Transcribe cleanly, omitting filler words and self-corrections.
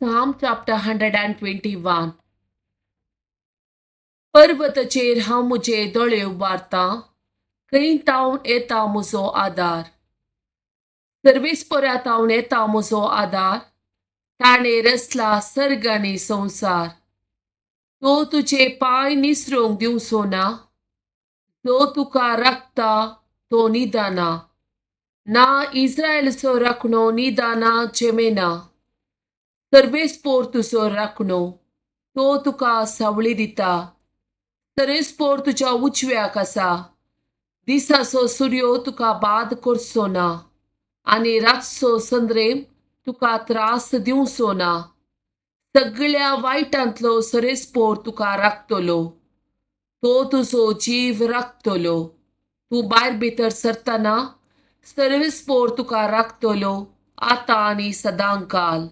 Psalm chapter 121. पर्वताचेर हांव म्हजे दोळे उबारतां, खंय तावन येता म्हजो आदार? सर्वेस्परा तावन येता म्हजो आदार, ताणें रचला सर्ग आनी संवसार. तो तुजे पांय निसरूंक दिवचो ना, जो तुका राखता तो निदाना ना, इस्रायलचो राखणो निदाना झेमेना. सर्वेस्पोर तुजो राखणो, तो तुका सावळी दिता. सर्वेस्पोर तुज्या उजव्याक आसा. दिसाचो सुर्यो तुका बाद करचो ना आनी रातचो संद्रेम तुका त्रास दिवचो ना. सगळ्या वायटांतलो सरेस्पोर तुका राखतलो, तो तुजो जीव राखतलो. तूं भायर भितर सरतना सर्वेस्पोर तुका राखतलो, आतां आनी सदांकाल.